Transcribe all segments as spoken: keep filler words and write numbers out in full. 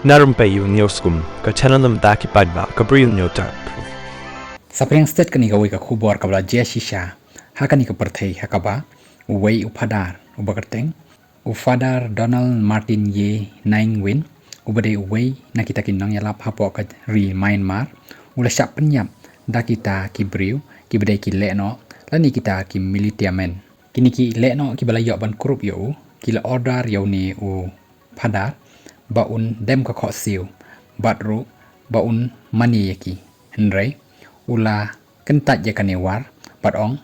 Na rympei ïa u News Kum, ka channel na bynta ki paidbah ka Bri u Hynñiewtrep. Saphriang stet, kane kawei ka khubor kaba la jia shisha ha kane ka pyrthei, ha kaba uwei u phadar uba kyrteng u Father Donald Martin Ye Naing Win, uba dei uwei na kita ki nongïalap hapoh ka ri Myanmar, u la shah pynïap da kita ki briew kiba dei ki lehnoh lane kita ki militiamen. Kine ki lehnoh kiba la ïoh ban kurup ïa u ki la order ïa une u phadar ba un dem ka khohsiew bad ruh ba un mane ïa ki. Hynrei u la kyntait ïa kane war bad ong,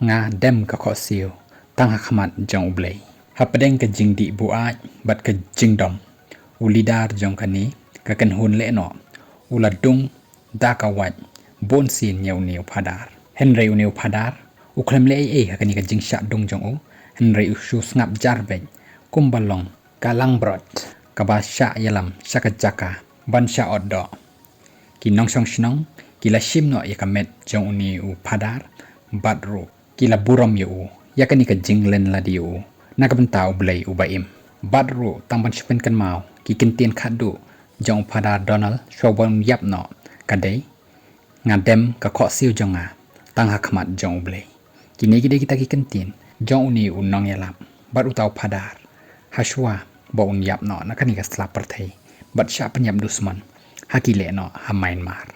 "Nga dem ka khohsiew tang ha khmat jong U Blei." Hapdeng ka jingdih buaid bad ka jingdom, u leader jong kane ka kynhun lehnoh u la dung da ka wait bunsien ïa une u phadar. Hynrei une u phadar u khlem leh ei ei ha kane ka jingshah dung jong u, hynrei u shu sngap jar beit kumba long ka langbrot kaba shah ïalam sha ka jaka ban shah ot doh. Ki nongshong shnong ki la shim noh ïa ka met jong une u phadar bad ruh ki la burom ïa u ïa kane ka jinglen lade ïa u na ka bynta U Blei uba im. Bad ruh tang ban shu pynkynmaw ki kyntien khatduh jong u Father Donald shuwa ban ïap noh ka dei, "Nga dem ka khohsiew jong nga tang ha khmat jong U Blei." Kine ki dei kita ki kyntien jong une u nongïalap bad uta u phadar ha shuwa ba un ïap noh na kane ka sla pyrthei bad shah pynïap dusmon ha ki lehnoh ha Myanmar.